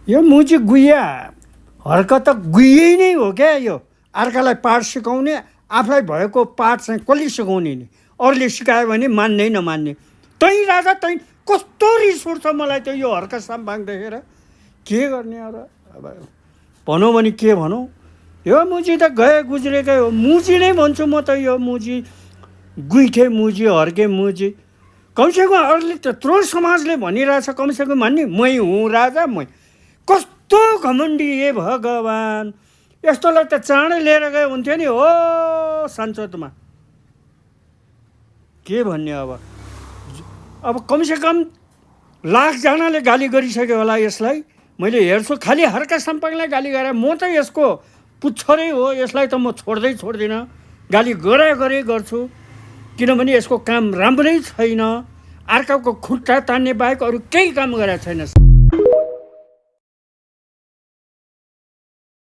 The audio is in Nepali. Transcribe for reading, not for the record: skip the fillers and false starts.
यो मुजी गुइया हरकत त गुइयै नै हो क्या। यो अर्कालाई पाठ सिकाउने, आफूलाई भएको पाठ चाहिँ कसले सिकाउने नि? अरूले सिकायो भने मान्ने नमान्ने। तै राजा तै कस्तो रिस उठ्छ मलाई त यो हर्का साम्पाङ देखेर। के गर्ने अब भनौँ भने के भनौँ? यो मुजी त गए गुज्रेकै हो। मुजी नै भन्छु म त। यो मुजी गुइठे मुजी, हर्के मुजी। कमसेकम अरूले त्यत्रो समाजले भनिरहेछ, कमसेकम भन्ने मै हुँ राजा, मै। कस्तो घमण्डी हे भगवान्! यस्तोलाई त चाँडै लिएर गए हुन्थ्यो नि हो संसदमा। के भन्ने अब कमसेकम लाखजनाले गाली गरिसक्यो होला यसलाई। मैले हेर्छु खालि हर्का साम्पाङलाई गाली गरे। म त यसको पुच्छरै हो। यसलाई त म छोड्दिनँ। गाली गरे गर्छु, किनभने यसको काम राम्रै छैन। अर्काको खुट्टा तान्ने बाहेक अरू केही काम गरेको छैन।